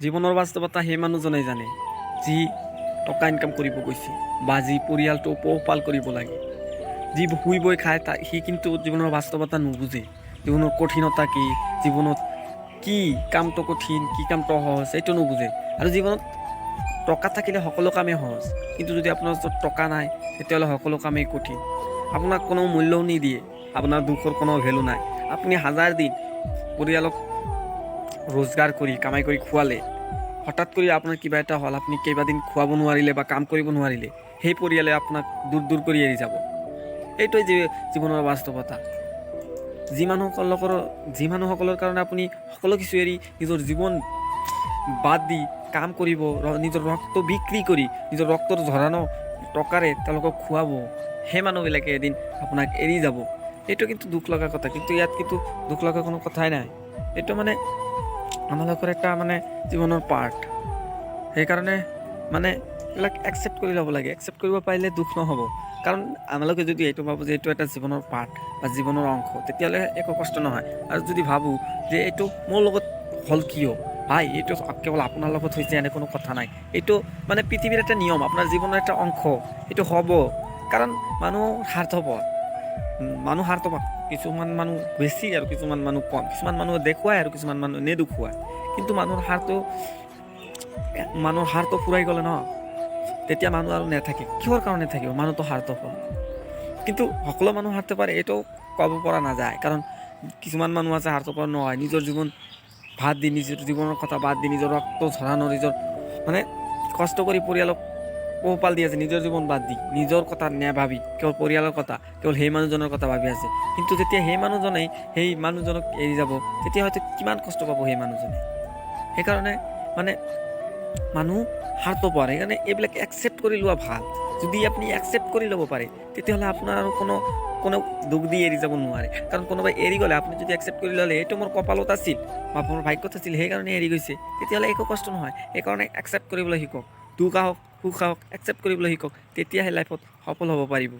জীৱনৰ বাস্তৱতা সেই মানুহজনে জানে যি টকা ইনকাম কৰিব গৈছে বা যি পৰিয়ালটো পোহপাল কৰিব লাগে। যি শুই বৈ খায়, সি কিন্তু জীৱনৰ বাস্তৱতা নুবুজে। জীৱনৰ কঠিনতা কি, জীৱনত কি কামটো কঠিন, কি কামটো সহজ, এইটো নুবুজে। আৰু জীৱনত টকা থাকিলে সকলো কামেই সহজ, কিন্তু যদি আপোনাৰ ওচৰত টকা নাই, তেতিয়াহ'লে সকলো কামেই কঠিন। আপোনাক কোনো মূল্যও নিদিয়ে, আপোনাৰ দুখৰ কোনো ভেলু নাই। আপুনি হাজাৰ দিন পৰিয়ালক ৰোজগাৰ কৰি, কামাই কৰি খোৱালে, হঠাৎ কৰি আপোনাৰ কিবা এটা হ'ল, আপুনি কেইবাদিন খুৱাব নোৱাৰিলে বা কাম কৰিব নোৱাৰিলে, সেই পৰিয়ালে আপোনাক দূৰ দূৰ কৰি এৰি যাব। এইটোৱে জীৱনৰ বাস্তৱতা। যি মানুহসকলৰ কাৰণে আপুনি সকলো কিছু এৰি, নিজৰ জীৱন বাদ দি কাম কৰিব, নিজৰ ৰক্ত বিক্ৰী কৰি, নিজৰ ৰক্তৰ ঝৰানো টকাৰে তেওঁলোকক খুৱাব, সেই মানুহবিলাকে এদিন আপোনাক এৰি যাব। এইটো কিন্তু দুখ লগা কথা। কিন্তু ইয়াত কিন্তু দুখ লগা কোনো কথাই নাই। এইটো মানে আমালোকৰ এটা মানে জীৱনৰ পাৰ্ট। সেইকাৰণে মানে এইবিলাক একচেপ্ট কৰি ল'ব লাগে। একচেপ্ট কৰিব পাৰিলে দুখ নহ'ব। কাৰণ আমালোকে যদি এইটো ভাবোঁ যে এইটো এটা জীৱনৰ পাৰ্ট বা জীৱনৰ অংশ, তেতিয়াহ'লে একো কষ্ট নহয়। আৰু যদি ভাবোঁ যে এইটো মোৰ লগত হ'ল কিয়, ভাই, এইটো কেৱল আপোনাৰ লগত হৈছে এনে কোনো কথা নাই। এইটো মানে পৃথিৱীৰ এটা নিয়ম, আপোনাৰ জীৱনৰ এটা অংশ, এইটো হ'ব। কাৰণ মানুহ স্বাৰ্থপৰ। মানুহ স্বাৰ্থপৰ। কিছুমান মানুহ বেছি আৰু কিছুমান মানুহ কম। কিছুমান মানুহ দেখুৱায় আৰু কিছুমান মানুহ নেদেখুৱায়। কিন্তু মানুহৰ স্বাৰ্থ পূৰাই গ'লে ন, তেতিয়া মানুহ আৰু নাথাকে। কিহৰ কাৰণে থাকিব? মানুহটো স্বাৰ্থপৰ। কিন্তু সকলো মানুহ স্বাৰ্থপৰ এইটো ক'ব পৰা নাযায়। কাৰণ কিছুমান মানুহ আছে স্বাৰ্থপৰ নহয়, নিজৰ জীৱন বাদ দি, নিজৰ জীৱনৰ কথা বাদ দি, নিজৰ ৰক্ত ঝৰানো, নিজৰ মানে কষ্ট কৰি পৰিয়ালক পোহপাল দি আছে, নিজৰ জীৱন বাদ দি, নিজৰ কথা নাভাবি কেৱল পৰিয়ালৰ কথা, কেৱল সেই মানুহজনৰ কথা ভাবি আছে। কিন্তু যেতিয়া সেই মানুহজনেই সেই মানুহজনক এৰি যাব, তেতিয়া হয়তো কিমান কষ্ট পাব সেই মানুহজনে। সেইকাৰণে মানে মানুহ স্বাৰ্থপৰ। সেইকাৰণে এইবিলাক একচেপ্ট কৰি লোৱা ভাল। যদি আপুনি একচেপ্ট কৰি ল'ব পাৰে, তেতিয়াহ'লে আপোনাৰ আৰু কোনো দুখ দি এৰি যাব নোৱাৰে। কাৰণ কোনোবাই এৰি গ'লে আপুনি যদি একচেপ্ট কৰি ল'লে, এইটো মোৰ কপালত আছিল বা মোৰ ভাগ্যত আছিল, সেইকাৰণে এৰি গৈছে, তেতিয়াহ'লে একো কষ্ট নহয়। সেইকাৰণে একচেপ্ট কৰিবলৈ শিকক। দুখ আহক, সুখ আহক, একচেপ্ট কৰিবলৈ শিকক। তেতিয়াহে লাইফত সফল হ'ব পাৰিব।